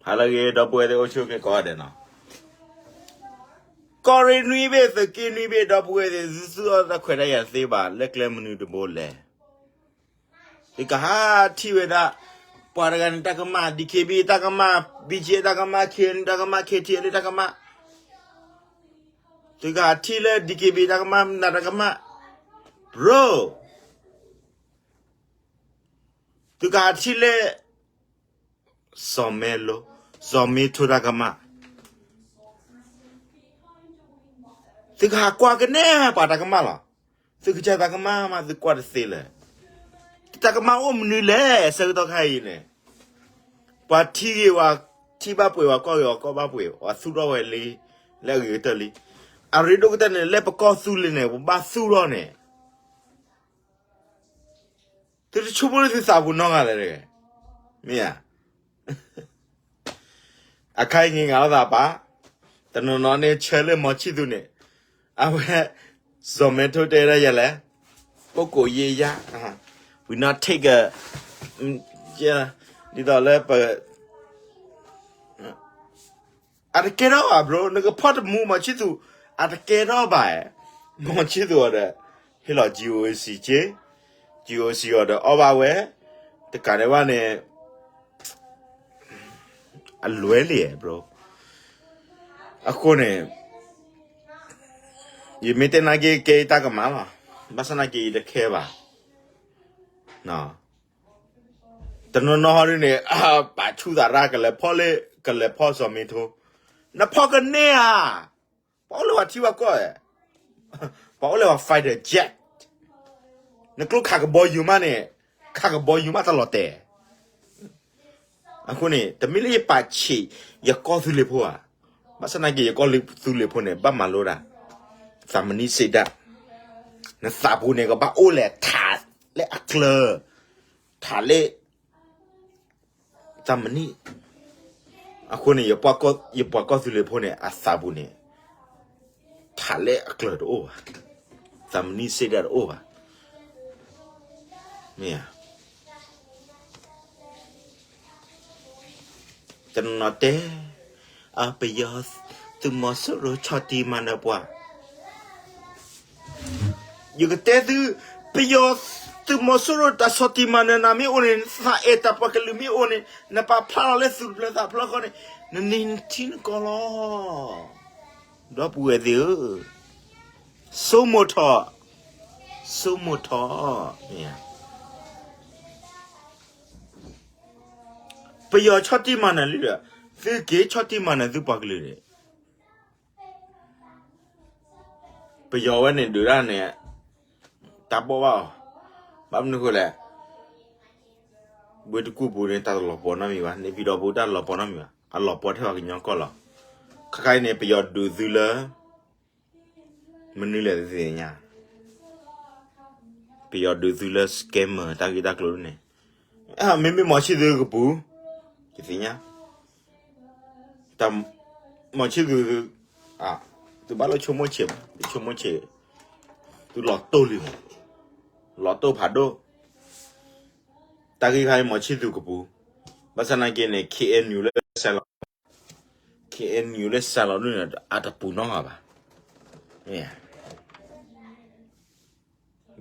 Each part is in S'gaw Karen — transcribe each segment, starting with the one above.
ဟါလၢအဂ့ၤ ဒီပုၢ်ဝဲၢ်သ့ၣ် အိၣ်ဆူၣ်အိၣ်ချ့ကိးဂၤဒဲးနီၤ. ကီၢ်ရ့ၣ်နွံဘ့ၣ် သုးက့နွံဘ့ၣ် ဒီပုၢ်ဝဲၢ်သ့ၣ် သုသူၣ်ထီၣ်တၢ်ခွဲးတၢ်ယာ်တသ့ဘၣ် လၢကျဲမနုၤတဘိလဲၣ်. သုကဟးထံၣ်ဝဲဒၣ် ပှၤတဂၤန့ၣ်တၢ်ကမၣ် DKB တၢ်ကမၣ် BGF တၢ်ကမၣ် KNU တၢ်ကမၣ် KTLA တၢ်ကမၣ် သုကဟးထံၣ်လၢ DKB တၢ်ကမၣ် မနုၤတၢ်ကမၣ် bro. သုကဟးထံၣ်လၢ စီၤမဲလိ စီၤမ့ထိတၢ်ကမၣ်, သုကဟးကွၢ်ကနဲၣ်ပှၤတၢ်ကမၣ်လီၤ. သုကစၢ်တၢ်ကမၣ်မး သုကွၢ်တသ့လၢၤ. တၢ်ကမၣ်အိၣ်မနုၤလဲၣ် ဆၢကတီၢ်ခါအံၤန့ၣ်, ပှၤထံၣ်ဂ့ၤဝဲ ထံၣ်ဘၣ်ပှဲၤဝဲ ကီၢ်ဂ့ၤဝဲ ကီၢ်ဘၣ်ပှဲၤ ပှၤသူၣ်ထီၣ်ဝဲလံ လၢအဂ့ၤကတၢၢ်လံ. အရ့ဒိၣ်ကတၢၢ်န့ၣ် လၢပကီၢ်သူလ့ၤန့ၣ် ပဘၣ်သူၣ်ထီၣ်န့ၣ် သုတဆိကမိၣ်လၢသုသးပူၤနီတဂၤလဲၣ်, မ့ၢ်ဧါ. အခါအံၤ ငါလိာ်သးပာ်, တနီၤနီၤန့ၣ် ဆၢလၢမီၤဆံၣ်သူန့ၣ်, အဝဲ စီၤမဲထိတဲဒၣ်ယၤလဲၣ်, ပုဂ္ဂိုလ်ရေးအရ we not take a, ဒ်သိးလၢပ အတကဲထီၣ်ဘၣ် bro, နကဖီၣ်တမူမီၤဆံၣ်သူ, အတကဲထီၣ်ဘၣ်, မီၤဆံၣ်သူအီၤဒီး ဟ့ၣ်လီၤ GOC က့, GOC အီၤဒီးအီၣ်ဘၣ်ဝဲ, တကးဒံးဘၣ်န့ၣ် အလွဲလံ bro. အဃိန့ၣ် ယမ့ၢ်တဲနာ်က့ ကဲယတၢ်ကမၣ်လီၤ. ဘၣ်ဆၣ်နာ်က့ ယတခဲဘၣ်. တနီၤနီၤဟီဒ်န့ၣ် ပာ်ဆူၣ်သးရၣ် ကလဲၤဖီၣ်လၢ ကလဲၤဖီၣ်စီၤမ့ထိ, နဖီၣ်ကန့ၢ်ဧါ. ပှၤအိၣ်လၢပှၤထံပှၤကီၢ်, ပှၤအိၣ်လၢပှၤ fighter jet, နကျိခးကဘီယူၤမးန့ၣ်, ခးကဘီယူၤမးတလီၤတဲာ်. အဃိန့ၣ် တမ့ၢ်လၢယပာ်ဆံး ယကီၢ်သူလ့ၤဖိဧါ. ဘၣ်ဆၣ်နာ်က့ ယကီၢ်သူလ့ၤဖိန့ၣ် ဘၣ်မၤလိတၢ်, သးမနံၣ်စ့ဒၣ်, နသးပူၤန့ၣ် ကဘၣ်အိၣ်လဲၤထးလၢအကျၢၤ, ထးလၢ သးမနံၣ်. အဃိန့ၣ် ယပှၤကီၢ်သူလ့ၤဖိန့ၣ် အသးပူၤန့ၣ် ထးလၢအကျၢၤတအိၣ်ဘၣ်, သးမနံၣ်စ့ဒၣ်တအိၣ်ဘၣ်, မ့ၢ်ဧါ. တနီၤနီၤတဲ, ပယီၤသုးမီၤစိရိၤဆီၣ်တံၢ်မၤနၢၤပှၤ. ယကတဲသု, ပယီၤသုးမီၤစိရိၤတၢ်ဆီၣ်တံၢ်မၤနၢၤနၤမ့ၢ်အိၣ်န့ၣ်, နသးအဲၣ်တၢ်ပှၤကလုာ်မ့ၢ်အိၣ်န့ၣ်, နပာ်ဖျါလီၤလၢသူၣ်တဖျၢၣ်သးဖျၢၣ်ဃီန့ၣ်, နန့ၢ်နထံနကီၢ်လီၤ. ဒီပုၢ်ဝဲၢ်သ့ၣ်ဧၢ, ဆိကမိၣ်ထီၣ်, ဆိကမိၣ်ထီၣ်, မ့ၢ်ဧါ. ပယီၤဆီၣ်တံၢ်မၤနၢၤလံဒီး, သုက့ၤဆီၣ်တံၢ်မၤနၢၤသုပှၤကလုာ်န့ၣ်, ပယီၤဝဲန့ၣ်ဒုးတၢ်န့ၣ်, တၢ်ဘီၣ်ဘၣ်အီၤ, ဘၣ်မနုၤဃိလဲၣ်. ဝ့ၢ်တကူၣ်ပူၤန့ၣ် တၢ်တလီၤပှီၢ်နီတမံၤဘၣ်, န့ၣ်ဖံဒီးပူၤတၢ်လီၤပှီၢ်နီတမံၤဘၣ်, အလီၤပှီၢ်ထဲပှၤကညီကီၢ်လီၤ. ခဲခါအံၤန့ၣ် ပယီၤဒုးသုလၢ မနုၤလဲၣ်တသ့ၣ်ညါ, ပယီၤဒုးသုလၢ scammer တၢ်ဂ့ၢ်တၢ်ကျိၤန့ၣ်, မ့မ့ၢ်မီၤဆံၣ်သူကပူၤ, တသ့ၣ်ညါ, တၢ်မီၤဆံၣ်သူ, သုဘၣ်လိာ်ဆိကမိၣ်ဆံး, သုဆိကမိၣ်ဆံး, သုလီၤတိၢ်လံမး, လီၤတိၢ်ဖးဒိၣ်. တၢ်ဂ့ၢ်ခါအံၤမီၤဆံၣ်သူကပူၤ, ဘၣ်ဆၣ်နာ်က့န့ၣ် KNU လၢစဲးလီၤ, KNU လၢစဲးလီၤဒ်န့ၣ် အတပူၤနီတဂၤဘၣ်. ယ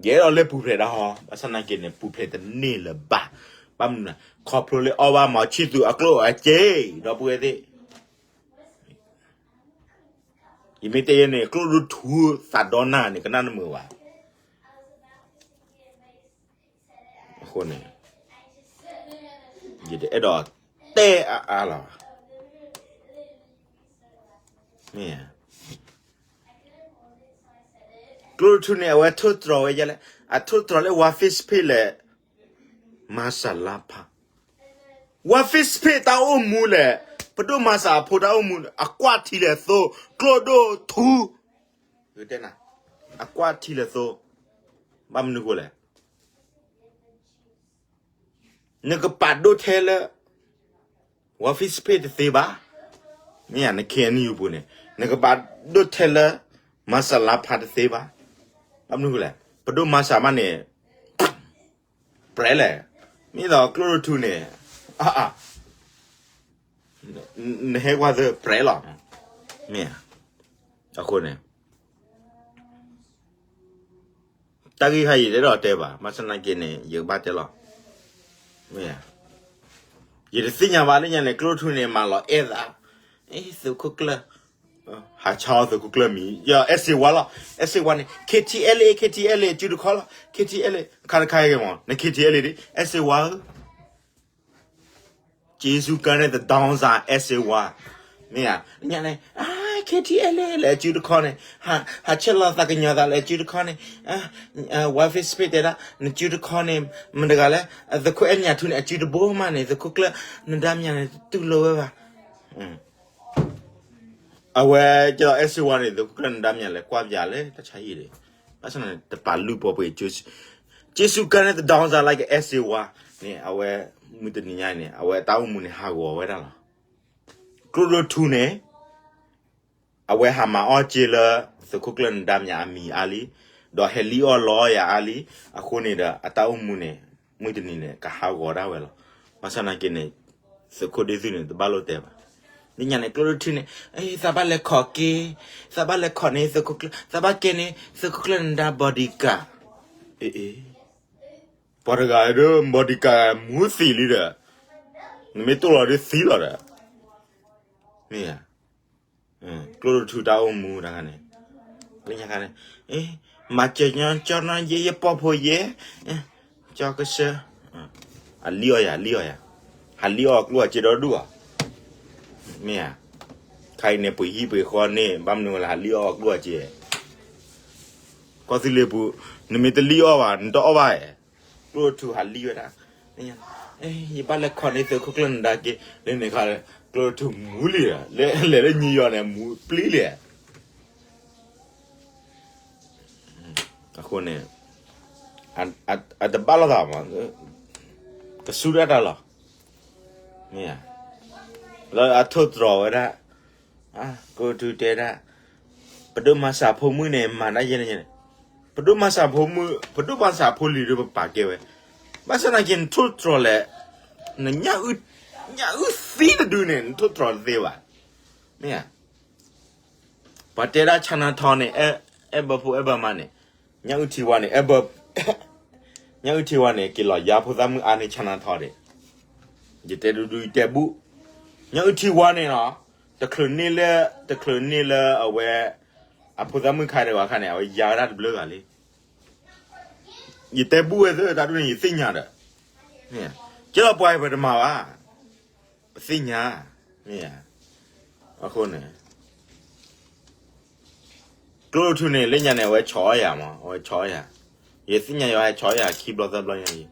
အဲၣ်ဒိးလၢပူၤဖျဲးတၢ်ဟီ, ဘၣ်ဆၣ်နာ်က့န့ၣ် ပူၤဖျဲးတန့ၢ်လၢၤဘၣ်. ဘၣ်မနုၤ, ခီဖျိလၢအီၣ်ဘၣ်မီၤဆံၣ်သူအကျိၣ်အစ့, ဒီပုၢ်ဝဲၢ်သ့ၣ်, ယမ့ၢ်တဲယဲန့ၣ် ကျိၣ်ဒိၣ်ထူသးဒီနၢ်န့ၣ် ကနၣ်တမုာ်ဘၣ်. အဃိန့ၣ် ယတအဲၣ်ဒိးတဲအါအါလီၤ. မ့ၢ်, ကျိၣ်ထူန့ၣ် အဝဲထိၣ်တြီၤဝဲယဲလဲၣ်, အထိၣ်တြီၤလၢ ဝါ Facebook လဲၣ်, မၤစၢ်လါဖး, ဝါ Facebook တၢ်အိၣ်မူလဲၣ်, ပဒိၣ်မၤစၢ်အဖိတၢ်အိၣ်မူ, အကွၢ်ထံလဲၣ်သိ, ကျိၣ်ဒိၣ်ထူ, တဲနၤ, အကွၢ်ထံလဲၣ်သိ, ဘၣ်မနုၤဃိလဲၣ်. နကပာ်ဒိၣ်ထဲလၢ ဝါ Facebook တသ့ဘၣ်. မ့ၢ်ဧါ, န KNU ပူၤန့ၣ် နကပာ်ဒိၣ်ထဲလၢ မၤစၢ်လါဖးတသ့ဘၣ်. ဘၣ်မနုၤဃိလဲၣ်, ပဒိၣ်မၤစၢ်မးန့ၣ် ပြဲလဲၣ်, မ့ၢ်ဒီးကျိၣ်ထူန့ၣ်, အါအါ, နဟဲကွၢ်သၢပြဲလီၤ, မ့ၢ်ဧါ, အဃိန့ၣ် တၢ်ဂ့ၢ်ခါယတအဲၣ်ဒိးတဲဘၣ်, ဘၣ်ဆၣ်သနာ်က့န့ၣ် ယကဘၣ်တဲလီၤ, မ့ၢ်ဧါ, ယတသ့ၣ်ညါဘၣ်လၢညါန့ၣ် ကျိထူန့ၣ် မၤလီၤအဲၣ်သး, သုးခိၣ်ကျၢၢ်, ဟးဆါအီၤသုးခိၣ်ကျၢၢ်မံၤ, ယအဲၣ်စ့ဝါလီၤ, အဲၣ်စ့ဝါန့ၣ် KTLA KTLA စုတခီလီၤ, KTLA ခါတခါဂ့ၤမး န KTLA ဒ် အဲၣ်စ့ဝါဧၢ က့ၤစူးကါန့ၣ်တဒီစၤ အဲၣ်စ့ဝါ, မ့ၢ်ဧါ, ညါန့ၣ် KTLA လဲၤစုတခီန့ၣ်, ဟးဆဲးလီၤသးကညီၤသးလဲၤစုတခီန့ၣ်, ဝါ Facebook တဲဒၣ် နစုတခီန့ၣ်, မတၤတဂၤလဲၣ်, သုးခိၣ်အဲၣ်မၠးထူန့ၣ် အစုတဘိမးန့ၣ် သုးခိၣ်ကျၢၢ်နဒါမၠးန့ၣ် တတူၢ်လိာ်ဝဲဘၣ် အဝဲကဲဒီးအဲၣ်စ့ဝါန့ၣ် သုးခိၣ်ကျၢၢ်နဒါမၠးလဲၤကွၢ်ပၠးလၢတၢ်ဆါဟံၣ်န့ၣ်, ဘၣ်ဆၣ်န့ၣ် တပာ်လုၢ်ပီပှ့ၤ, က့ၤစူးကါန့ၣ်တဒီစၤ like အဲၣ်စ့ဝါန့ၣ် အဝဲမုၢ်တနံၤညါန့ၣ် အဝဲတၢ်အိၣ်မူန့ၣ် ဟးဂီၤဝဲဒၣ်လီၤ. ကျိဒိၣ်ထူန့ၣ် အဝဲဟးမၤအီၣ်က့ၤလၢ သုးခိၣ်ကျၢၢ်နဒါမၠးအမံၤအါလံ, ဒီးဟဲလံၣ်အီၣ်လီအီၣ်ယၤအါလံ, အဃိန့ၣ်ဒီး အတၢ်အိၣ်မူန့ၣ် မုၢ်တနံၤန့ၣ် ကဟးဂီၤဒၣ်ဝဲလီၤ. ဘၣ်ဆၣ်သနာ်က့န့ၣ် သုးခိၣ်ဒ့သုၣ်န့ၣ် တဘၣ်လိာ်တဲဘၣ်. လၢညါန့ၣ် ကျိဒိၣ်ထူန့ၣ် သးဘၣ်လဲၤခိးက့ၤ, သးဘၣ်လဲၤခိးန့ၣ် သုးခိၣ်ကျၢၢ်, သးဘၣ်ကဲန့ၣ် သုးခိၣ်ကျၢၢ်နဒါ bodyguard, အ့ ပှၤတဂၤဒီး bodyguard မူသံးလံဒီး, နမ့ၢ်တိၢ်လီၤဒ်သံလီၤဒီး, မ့ၢ်ဧါ, ကျိဒိၣ်ထူတၢ်အိၣ်မူတခါန့ၣ်, လၢညါခါန့ၣ်, မၤစၢၤညီကၠီနီယဲ ယပီၢ်ဖိယဲ, ကၠီကစၢၢ်, အလံၣ်အီၣ်ယၤ လံၣ်အီၣ်ယၤ, ဟးလံၣ်အီၣ်ကျိၣ်အစ့ဒီဒူၣ်အီၤ, မ့ၢ်ဧါ, ခါအံၤန့ၣ် ပှ့ၤဟံၣ်ပှ့ၤဃီန့ၣ် ဘၣ်မနုၤဝဲလၢဟးလံၣ်အီၣ်ကျိၣ်အစ့ ကီၢ်သူလ့ၤပူၤ, နမ့ၢ်တလံၣ်အီၣ်ဘၣ် နတအီၣ်ဘၣ်ဧါ, ကျိထူဟးလံၣ်ဝဲဒၣ်, ယဘၣ်လဲၤခိးန့ၢ်သုးခိၣ်ကျၢၢ်နဒါက့ၤ လၢန့ၣ်ခါ, ကျိထူမူလံ, လဲၤလၢညိယီၤန့ၣ် မူပျံၤလံ, အဃိန့ၣ် အတဘၣ်လိာ်သးမး, ကစူၢ်ဒၣ်တၢ်လီၤ, မ့ၢ်ဧါ, လၢအထိၣ်သတြီၤဝဲဒၣ်, ကျိထူတဲဒၣ်, ပဒိၣ်မၤစၢ်ဖိမုၣ်န့ၣ် မၤတၢ်ယဲန့ၣ်န့ၣ်, ပဒိၣ်မၤစၢ်ဖိမုၣ် ပဒိၣ်မၤစၢ်ဖိလံၤဒီးပပာ်ကဲဝဲ, ဘၣ်ဆၣ်သနာ်က့ နထိၣ်သတြီၤလဲၣ်, န ညၣ်အုၣ်သံတဒုန့ၣ် နထိၣ်သတြီၤတသ့ဘၣ်, မ့ၢ်ဧါ, ပှၤတဲဒၣ် Chinatown န့ၣ် အဲၣ်ဘၢဖိအဲၣ်ဘၢမါန့ၣ်, ညၣ်အုၣ်ထံဝါန့ၣ် အဲၣ်ဘၢ, ညၣ်အုၣ်ထံဝါန့ၣ် က့ၤလီၤယါဖိသၣ်မုၣ်အါန့ၢ် Chinatown ဒီး, ယတဲဒူဒူယတဲဘူၣ်, ညၣ်အုၣ်ထံဝါန့ၣ်နီၤ, တချုးန့ၢ်လၢ, တချုးန့ၢ်လၢအဝဲ, အဖိသၣ်မုၣ်ခါဒံးဝဲခါန့ၣ် အဝဲယါဝဲဒၣ်တဘျုးဂၤလံ, ယတဲဘူၣ်ဝဲသ့ၣ်တၢ်ဒ်န့ၣ် ယသ့ၣ်ညါဒီး, ကဲလီၤပှၤအံၤပတမၤဘၣ်, ပသ့ၣ်ညါ, မ့ၢ်ဧါ, အဃိန့ၣ် ကျိထူန့ၣ် လၢညါန့ၣ် အဝဲဆီၣ်အီၣ်ယၤမး, အဝဲဆီၣ်အီၣ်ယၤ, ယသ့ၣ်ညါယဝဲဟဲဆီၣ်အီၣ်ယၤ ခံဘျီသၢဘျီညါအံၤ,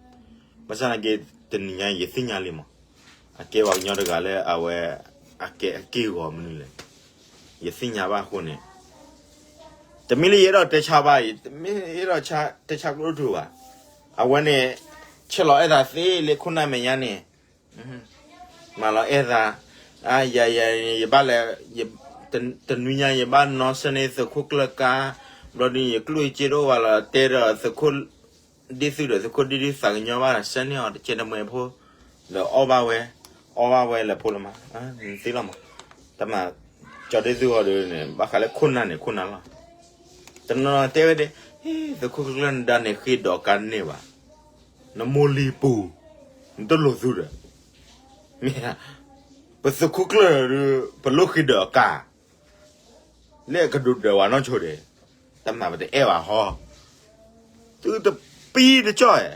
ဘၣ်ဆၣ်သနာ်က့ တနံၤညါအံၤ ယသ့ၣ်ညါလံမး, အကဲပှၤကညီတဂၤလၢအဝဲ, အကဲအက့ၢ်အဂီၤမနုၤလဲၣ်, ယသ့ၣ်ညါဘၣ်အဃိန့ၣ်, တမ့ၢ်လၢယအဲၣ်ဒိးတဲဆါဘၣ်အံၤ, တမ့ၢ်ယအဲၣ်ဒိးတဲဆါကျိထူဘၣ်, အဝဲန့ၣ်, ဆဲးလီၤအဲၣ်သးသ့လၢခိၣ်နၢ်မဲာ်ညါန့ၣ် မၤလီၤအဲၣ်သး, ယၤယၤန့ၣ် ယဘၣ်လဲၤ, တနွံညါယဘၣ်နီၣ်ဆၢန့ၢ်သုးခိၣ်ကျၢၢ်ကါ, ဘျီဒုးယကျိၣ်ယစ့တအိၣ်ဘၣ်လီၤ တဲဒီးသုးခိၣ်ဒ့သုသးကညီၤဘၣ်ဒီး ဆၢန့ၢ်အီၤတကဲတမှဲဖိ, ဒီးအီၣ်ဘၣ်ဝဲ, အီၣ်ဘၣ်ဝဲလဲၤဖိလၢမး, သ့လီၤမး, တၢ်မၤ, ကၠီဒ့သုဂီၤဒီးန့ၣ် ဘၣ်ဃးလၢခိၣ်နၢ်န့ၣ် ခိၣ်နၢ်လီၤ, တနီၤတဲဝဲဒၣ်, သုးခိၣ်ကျၢၢ်နဒါန့ၣ်ဃ့ဒီးကါန့ၢ်ဘၣ် နမိၢ်လံၤပူၤ, နတလိၣ်သုဒီး, မ့ၢ်, ပသုးခိၣ်ကျၢၢ်ဒီး ပလိၣ်ဃ့ဒီးအကါ, လၢအကဒိးဒီးဝဲနီၢ်ဆိဒဲး, တၢ်မၤပတအဲၣ်ဘၣ်ဟီ, သုတပံတကၠီၣ်ဧါ,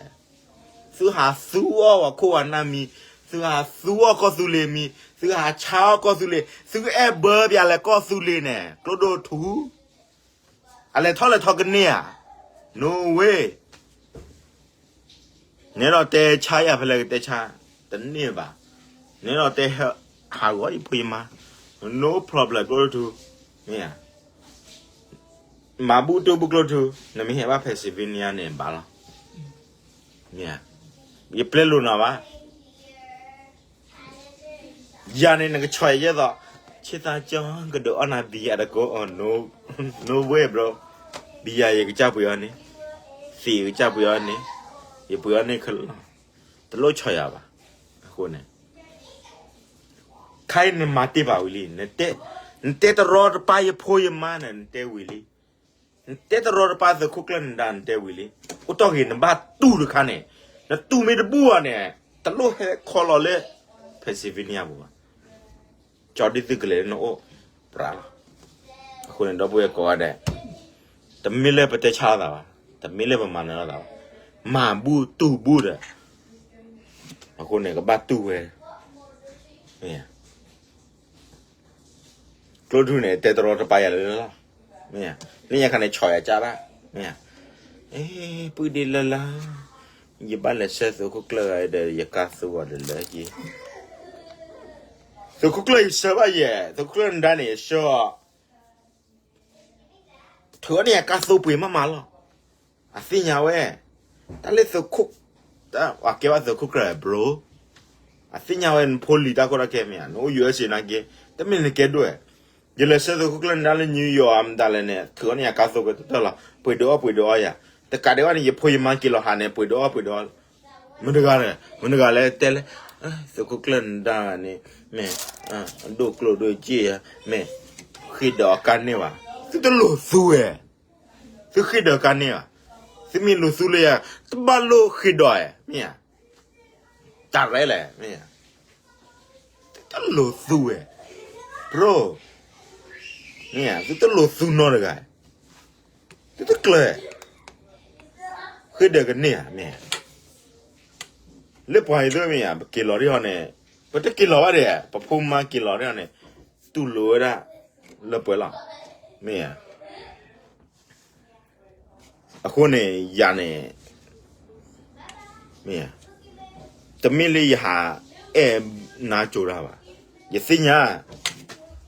သုဟးသူအီၣ်ပှၤခိၣ်ပှၤနၢ်မံၤ, သုဟးသူအီၣ်ကီၢ်သူလ့ၤမံၤ, သုဟးဆါအီၣ်ကီၢ်သူလ့ၤ, သုအဲၣ်ဘၢပၠးလၢကီၢ်သူလ့ၤန့ၣ် ကျိဒိၣ်ထူ အလဲၤထီၣ်လဲၤထီကန့ၢ်ဧါ, no way, နဲဒိးတဲဆါယၤဖဲလဲၣ်ကတဲဆါ, တန့ၢ်ဘၣ်, နဲဒိးတဲ, ဟးဂီၤယဖိယမါ, no problem ကျိထူ, မ့ၢ်ဧါ, မၤဘူၣ်တိၢ်ဘူၣ်ကျိထူ, နမ့ၢ်ဟဲဘၣ် Pennsylvania န့ၣ်ဘၣ်လီၤ, မ့ၢ်ဧါ, ယပျဲလိာ်နၤဘၣ် ယၤန့ၣ်နကဆီၣ်ယဲသိး, ဆ့သးကၠီကဒုးအီၣ်နၤဘံယၤတကိး, no way bro, ဘံယၤယကစၢ်ပှ့ၤအီၤန့ၣ်, သံးယကစၢ်ပှ့ၤအီၤန့ၣ်, ယပှ့ၤအီၤန့ၣ်ခဲလၢာ်လီၤ, တလိၣ်ဆီၣ်ယၤဘၣ်, အဃိန့ၣ်, တ ခါအံၤနမၤတ့ၢ်ဘၣ်ဝံၤလံ, နတဲတရီတပါယဖိယမါန့ၣ် နတဲဝံၤလံ, နတဲတရီတပါသုးခိၣ်ကျၢၢ်နဒါ နတဲဝံၤလံ, အိၣ်တီၢ်ဂ့ၤနဘၣ်တူၢ်တခါန့ၣ်, နတူၢ်မ့ၢ်တဘူၣ်ဘၣ်န့ၣ် တလိၣ်ဟဲခီလီၤလၢ Pennsylvania ပူၤဘၣ်. ကၠီဒ်သုကလဲၤလၢနအိၣ်ပြးလီၤ. အဃိန့ၣ် ဒီပုၢ်ဝဲၢ်ကိးဂၤဒဲး, တမ့ၢ်လၢပတဲဆါလိာ်သးဘၣ်, တမ့ၢ်လၢပမၤနၢၤလိာ်သးဘၣ်, မၤဘူၣ်တူၢ်ဘူၣ်ဒီး, အဃိန့ၣ် ကဘၣ်တူၢ်ဝဲ, မ့ၢ်ဧါ. ကျိထူန့ၣ် တဲတရီတပါယၤလၢလၢလီၤ, မ့ၢ်ဧါ. လၢညါခါန့ၣ် ဆီၣ်ယၤကၢ်ဒၣ်, မ့ၢ်ဧါ. အဲ, ပုၢ်ဒ့လၢလၢ, ယဘၣ်လဲၤဆှၢသုးခိၣ်ကျၢၢ်ဂၤဒီး ယကါသိအီၤဒီးလၢယ့, သုးခိၣ်ကျၢၢ်ယဆှၢဘၣ်ယဲ, သုးခိၣ်ကျၢၢ်နဒါန့ၣ် ယဆှၢအီၤ ထုးအီၤန့ၣ် အကါသိပှ့ၤမးမးလီၤ. အသ့ၣ်ညါဝဲ, တၢ်လၢသုးခိၣ်, အကဲဘၣ်သုးခိၣ်ကျၢၢ် bro. အသ့ၣ်ညါဝဲ နဖိလံၤတၢ်ခိၣ်တၢ်ခဲမ့ၢ်ဧါ, နအိၣ် ယူၢ်အ့ၣ်စ့ နာ်က့, တမ့ၢ်နကဲဒိၣ်ဝဲ. ယလဲၤဆှၢသုးခိၣ်ကျၢၢ်နဒါလၢ New York မတၤလဲၣ်န့ၣ် ထုးအီၤန့ၣ် အကါသိကတၢၢ်လီၤ, ပှ့ၤဒုးအီၣ်ပှ့ၤဒုးအီယၤ. တကးဒံးဘၣ်န့ၣ် ယဖိယမါက့ၤလီၤဟးန့ၣ် ပှ့ၤဒုးအီၣ်ပှ့ၤဒုးအီ, မတၤတဂၤလဲၣ်, မတၤတဂၤလဲၣ်တဲလဲၣ်, သုးခိၣ်ကျၢၢ်နဒါန့ၣ်, မ့ၢ်, ဒိၣ်ကျိၣ်ဒိၣ်စ့ဧါ, မ့ၢ်, ဃ့ၢ်ဒီးအကါန့ၢ်ဘၣ်, သုတလိၣ်သူဝဲ, သုဃ့ၢ်ဒီးအကါန့ၢ်ဘၣ်, သုမ့ၢ်လိၣ်သူလၢယၤ, တဘၣ်လိၣ်ဃ့ၢ်ဒီးဧါ, မ့ၢ်ဧါ, တၢ်ရဲၣ်လဲၣ်, မ့ၢ်ဧါ, သုတလိၣ်သူဝဲ, bro, မ့ၢ်ဧါ, သုတလိၣ်သူနီတဂၤ, သုတကျၢၤ, ဃ့ၢ်ဒီးကန့ၢ်ဧါ, မ့ၢ်ဧါ, လၢပှၤအံၤသ့ၣ်မ့ၢ်ဧါ, ပက့ၤလီၤဒ်ဟီန့ၣ်, ပတက့ၤလီၤဘၣ်ဒီး, ပဖိမါက့ၤလီၤဒ်ဟီန့ၣ်, တူၢ်လိာ်ဝဲဒၣ်, လၢပှဲၤလီၤ, မ့ၢ်ဧါ. အဃိန့ၣ် ယၤန့ၣ်, မ့ၢ်, တမ့ၢ်လၢယဟးအဲၣ်နါကၠိတၢ်ဘၣ်, ယသ့ၣ်ညါ,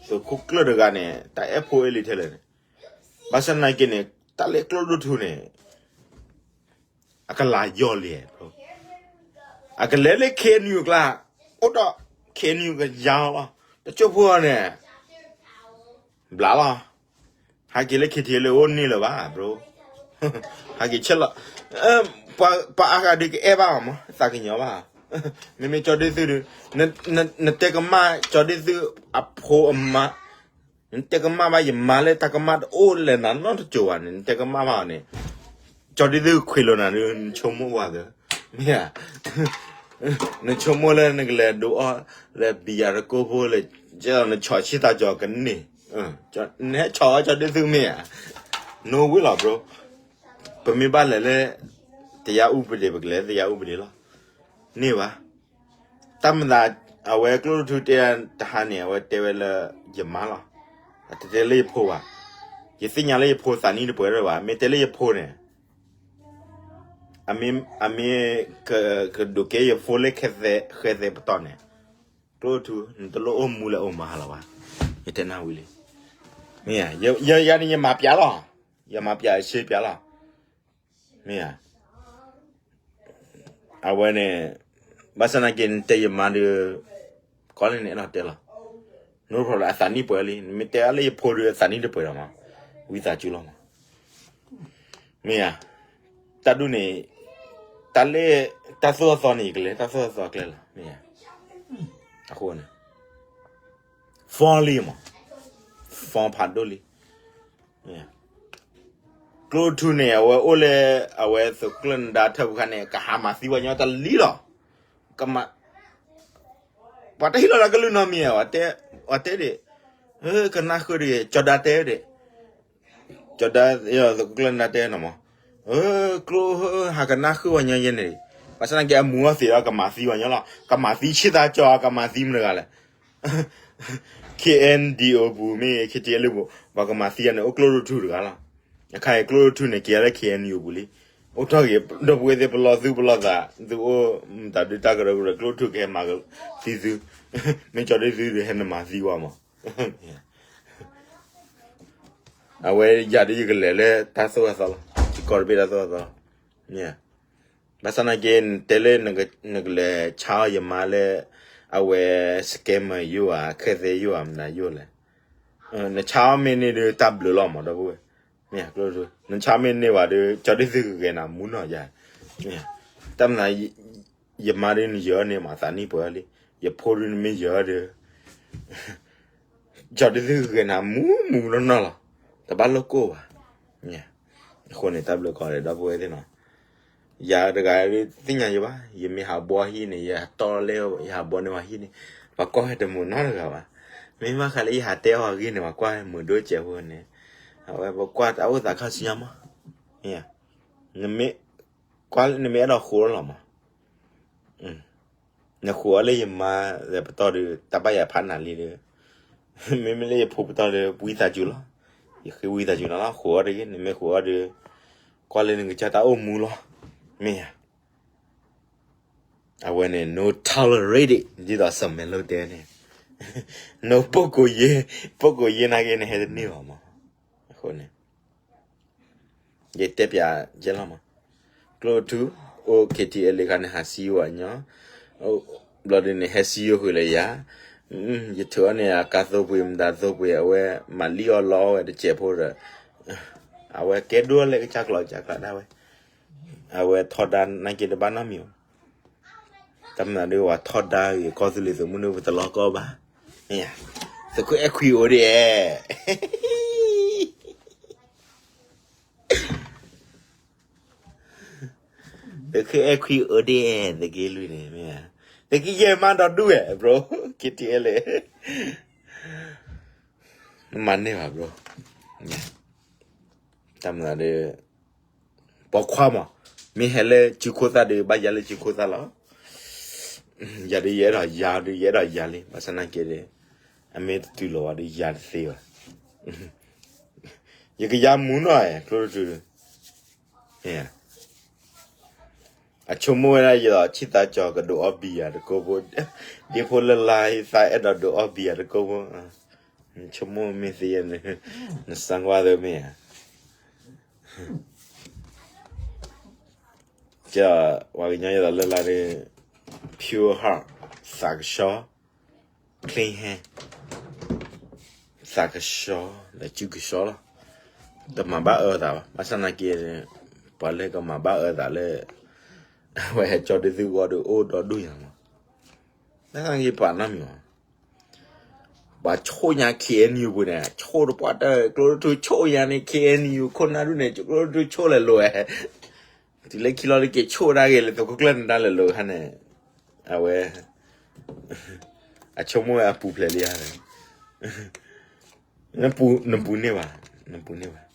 သုးခိၣ်ကျၢၢ်တဂၤန့ၣ် တၢ်အဲၣ်ဖိအဲၣ်လံထဲလဲၣ်န့ၣ်, ဘၣ်ဆၣ်နာ်က့န့ၣ် တၢ်လၢကျိဒိၣ်ထူန့ၣ် အကလၤယီၢ်လံ, အကလဲၤလၢ K N U ကျါ, အိၣ်ဒီး K N U ကယါလီၤ, တကၠိၢ်ဖိန့ၣ်, ဘျးလီၤ, ဟးက့ၤလၢ K T L အိၣ်န့ၢ်လၢၤဘၣ် bro, ဟးက့ၤဆဲးလီၤ, ပှၤအါဂၤဒုးကအဲၣ်ဘၣ်အီၤမး သးကညီၤဘၣ်, မ့မ့ၢ်ကၠီဒ့သုဒုး, နတဲကမၣ်ကၠီဒ့သုအဖိအမါ နတဲကမၣ်ဘၣ်ယမါလၢတၢ်ကမၣ်တအိၣ်လၢနၤနီတစိၤဘၣ်န့ၣ် နတဲကမၣ်ဘၣ်အီၤန့ၣ်, ကၠီဒ့သုခွံလိာ်နၤဒုး နဆိကမိၣ်ဝဲသၢ, မ့ၢ်ဧါ, နဆိကမိၣ်လၢနကလဲၤဒိးအီၣ်လၢဘံယၤတကိၢ်ဖိလၢ, ကဲဒီးနဆီၣ်ဆံၣ်သးကၠီၤကန့ၢ်, နဟဲဆီၣ်အီၣ်ကၠီဒ့သုမ့ၢ်ဧါ, နဝံၤလီၤ bro, ပမ့ၢ်ဘၣ်လဲၤလၢ တရားဥပဒေ ပကလဲၤလၢ တရားဥပဒေ လီၤ, န့ၢ်ဘၣ် တၢ်မၤသး, အဝဲကျိၣ်ထူတဲတဟါန့ၣ် အဝဲတဲဝဲလၢယမါလီၤ, အတတဲလၢယဖိဘၣ်, ယသ့ၣ်ညါလၢယဖိသးနံၣ်တပှဲၤထီၣ်ဘၣ်, မ့ၢ်တဲလၢယဖိန့ၣ်, အမ့ၢ်, ကဒုးကဲယဖိလၢ ဃဲသဲပတီၢ်န့ၣ်, ကျိၣ်ထူ နတလိၣ်အိၣ်မူလၢအိၣ်မၤလီၤဘၣ်, ယတဲနၤဝံၤလံ, မ့ၢ်, ယၤန့ၣ်ယမၤပျးလီၤ, ယမၤပျးယဆ့ပျးလီၤ, မ့ၢ်ဧါ အဝဲန့ၣ်, ဘၣ်ဆၣ်နာ်က့ နတဲယမါဒုး, ကီလၢနအဲၣ်ဒိးတဲလီၤ, နအိၣ်ဖျိလၢအသးနံၣ်ပှဲၤလံ, နမ့ၢ်တဲအါလၢယဖိဒုးအသးနံၣ်တပှဲၤဒီးမး, ဝံသးစူၤလီၤမး, မ့ၢ်ဧါ, တၢ်ဒ်န့ၣ်, တၢ်လၢ, တၢ်သိၣ်အသီန့ၣ် ယကလဲၤတၢ်သိၣ်အသီကျဲလီၤ, မ့ၢ်ဧါ, အဃိန့ၣ် form လံမး, form ဖးဒိၣ်လံ, ကျိၣ်ထူန့ၣ် အဝဲအိၣ်လၢ, အဝဲသုးခိၣ်ကျၢၢ်နဒါထၢၣ်ပူၤခါန့ၣ် ကဟးမၤသံပှၤညီတလံလီၤ, ကမၤ, ပှၤတဟ့ၣ်လီၤလၢကလုၢ်နီတမံၤ, ပှၤတဲဒၣ်, ကနၣ်ဃုာ်ဒီး ကၠီဒါတဲဒၣ်, ကၠီဒါ, သုးခိၣ်ကျၢၢ်နဒါတဲနီၤမး, ကျိၣ်, ဟးကနၣ်ဃုာ်ပှၤညီယဲန့ၣ်, ဘၣ်ဆၣ်နာ်က့အမူအီၤသံးဒီးကမၤသံပှၤညီလီၤ, ကမၤသံဆ့ၣ်သးကၠီၤ ကမၤသံမတၤတဂၤလဲၣ် K N D O ပူၤမ့ၢ် K T L ပူၤ, ပှၤကမၤသံယၤန့ၣ် အိၣ်ကျိၣ်ထူတဂၤလီၤ, အခါအံၤကျိၣ်ထူန့ၣ် က့ၤလၢ K N U ပူၤလံ, အိၣ်ထီၣ်ဂ့ၤ, ဒီပုၢ်ဝဲၢ်သ့ၣ်ပလီၢ်သုပလီၢ်သး, သုအိၣ်မတၤဒုးတၢ်ကရၢကရိ ကျိၣ်ထူကဟဲမၤသံသု, မ့ၢ်ကၠီဒ့သုဒုးဟဲနမၤသံဝဲမး အဝဲယၤဒ်ယကလဲၤလၢတၢ်သိၣ်တၢ်သီလီၤ, ယကီၢ်တဘ့ၣ်တၢ်သိၣ်တၢ်သီလီၤ, ဘၣ်ဆၣ်နာ်က့ နတဲလၢနကလဲၤဆါအီၣ်ယမါလၢ အဝဲ scammer ယိာ်ဧါ, ခဲသဲယိာ်ဧါ, မနုၤယိာ်လဲၣ်, နဆါအီၣ်မ့ၢ်န့ၢ်ဒီးတၢ်ဘျုးလီၤမး ဒီပုၢ်ဝဲၢ်, မ့ၢ်, နဆါမ့ၢ်န့ၢ်ဘၣ်ဒီး ကၠီဒ့သုကဂဲၤနၤမူနီၢ်ယၤ, တၢ်မနုၤ ယမါဒုးနယၢၤန့ၢ်မး သးနံၣ်ပှဲၤလံ, ယဖိဒုးနမ့ၢ်ယၢၤဒီး, ကၠီဒုးသုဂဲၤနၤမူမူနီၢ်နီၢ်လီၤ, တဘၣ်လိၣ်ကိၢ်ဘၣ်. အဃိန့ၣ် တၢ်ဘျုးကီးဒီး ဒီပုၢ်ဝဲၢ်သ့ၣ်နီၤ, ယၤတဂၤသ့ၣ်ညါယဘၣ်, ယမ့ၢ်ဟးဘှီဟံၣ်န့ၣ် ယတီၢ်လၢယဟးဘှီန့ၢ်ဝဲဟံၣ်န့ၣ်, ပှၤကွၢ်ဟဲတမုာ်နီတဂၤဘၣ်. မ့ၢ်ဘၣ်ဃးလၢယဟးတဲအီၤအဂ့ၢ်န့ၣ် ပှၤကွၢ်မုာ်ဒိၣ်စဲးဖိန့ၣ်, အဝဲပကွၢ်တၢ်အိၣ်သးခါဆူညါမး, နမ့ၢ်အဲၣ်ဒိးဃိလီၤမး နဃိအီၤလၢယမါ ပတီၢ်ဒီး တၢ်ဘၣ်ယၤဖးနၤလံဒီး, မ့မ့ၢ်လၢယဖိပတီၢ်ဒီး ဝံသးစူၤလီၤ, ယဃ့ဝံသးစူၤနၤလီၤ, ဃိအီၤတဂ့ၤ, နမ့ၢ်ဃိအီၤဒီး ကွၢ်လၢနကစၢ်တၢ်အိၣ်မူလီၤ, မ့ၢ်ဧါ. အဝဲန့ၣ် no tolerate ဒ်သိးစီၤမဲလိတဲန့ၣ်, no ပုဂ္ဂိုလ်ရေး, ပုဂ္ဂိုလ်ရေးနာ်က့န့ၣ် ဟဲတန့ၢ်ဘၣ်မး. အဃိန့ၣ် ယတဲပျးကဲလီၤမး, ကျိထူ, အိၣ် K T L A ခါန့ၣ် ဟးစံယိၣ်အညီ, ဘျီဒုးန့ၣ် ဟဲစံယိၣ်ဃုာ်လၢယၤ, ယထုးအီၤန့ၣ် အကါသိပှ့ၤ မတၤသိပှ့ၤ အဝဲမၤလံၣ်အီၣ်လီအီၣ်ဝဲတစဲးဖိဒီး, အဝဲကဲဒိၣ်လဲၣ်ကစၢ်ကျီကစၢ်ကျါဒၣ်ဝဲ, အဝဲထီဒါနာ်က့တဘၣ်နီတမံၤ, တၢ်မနုၤဒီး ပှၤထီဒါဂ့ၤ ကီၢ်သူလ့ၤသုးမုၢ်ဒိၣ် ပတလီၤကီဘၣ်, သုးခိၣ်အဲၣ်ခွံအိၣ်ဒံးဧါ သုးခိၣ်အဲၣ်ခွံအိၣ်ဒံး, သုးက့လွံၢ်န့ၣ်မ့ၢ်, သုးက့ယဲၢ်မးဒီဒူၣ်ဝဲ bro, K T L A, မၤန့ၢ်ဘၣ် bro, တၢ်မနုၤဒီး ပိာ်ခွါမး, မ့ၢ်ဟဲလၢစုခိၣ်သၣ်ဒီး ဘၣ်ယၤလၢစုခိၣ်သၣ်လီၤ, ယၤဒီးယအဲၣ်ဒိးယၤဒီး ယအဲၣ်ဒိးယၤလံ, ဘၣ်ဆၣ်နာ်က့ဒီး အမ့ၢ်တတုၤလီၤဝဲဒီးယၤတသ့ဘၣ်, ယကယၤမူနီၤ ကျိတတုၤဒီး အဆိကမိၣ်ဝဲဒၣ်ယဲဒီး ဆံၣ်သးကၠီၤကဒုးအီၣ်ဘံယၤတကိးဖိ, ဒ့ဖိလၢလါသးအဲၣ်ဒိးဒုးအီၣ်ဘံယၤတကိးဖိ, ဆိကမိၣ်မ့ၢ်သ့ယဲန့ၣ်, နစၢကွၢ်သ့မ့ၢ်ဧါ, ပှၤကညီယဲဒီးလၢလါဒီး pure heart, သးကဆှီ clean hand, သးကဆှီ ဒီးစုကဆှီလီၤ, တမၤဘၣ်အၢသးဘၣ်, ဘၣ်ဆၣ်နာ်က့ ပှၤလၢကမၤဘၣ်အၢသးလၢ အဝဲဟဲကၠီဒုးသုဂီၢ်ဒီးအိၣ်ဒီဒူၣ်ညါမး, ဘၣ်ဆၣ်နာ်က့ပာ်နီတမံၤဘၣ်, ပှၤဆိၣ်ညါ K N U ပူၤန့ၣ် ဆိၣ်တပှၢ်တၢၢ် ကျိတထူဆိၣ်ညါန့ၣ် K N U ခိၣ်နၢ်ဒူၣ်န့ၣ် ကျိတထူဆိၣ်လဲၤလိာ်ဝဲ တုၤလၢခံလီၤလၢက့ၤဆိၣ်ဒၣ်ဂ့ၤလၢ သုးခိၣ်ကျၢၢ်နဒါလဲၤလိာ်ခါန့ၣ်, အဝဲ အဆိကမိၣ်ဝဲအပူၤဖျဲးလံဧါ, နပူၤန့ၢ်ဘၣ်, နပူၤန့ၢ်ဘၣ်,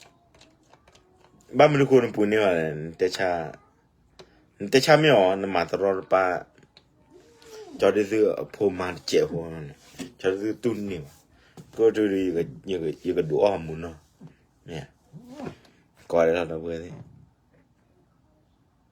ဘၣ်မနုၤဃိနပူၤန့ၢ်ဘၣ်လဲၣ်, နတဲဆါမ့ၢ်အီၤ နမၤတရီတပါ ကၠီဒုးသုအဖိမါတစဲးဖိန့ၣ်, ကၠီဒုးသုတူၢ်န့ၢ်ဘၣ်, ကျိတထူဒီး ယကဒုးအီၣ်မူနီၤ, မ့ၢ်, ကီးဒဲးလီၤဒီပုၢ်ဝဲၢ်သ့ၣ်